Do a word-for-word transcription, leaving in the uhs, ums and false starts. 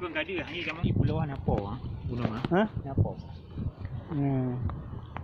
Pun ka deuh, hanya zaman ni pulau kan apa, ha? Gunung, ha? Ha? Apa? Hmm.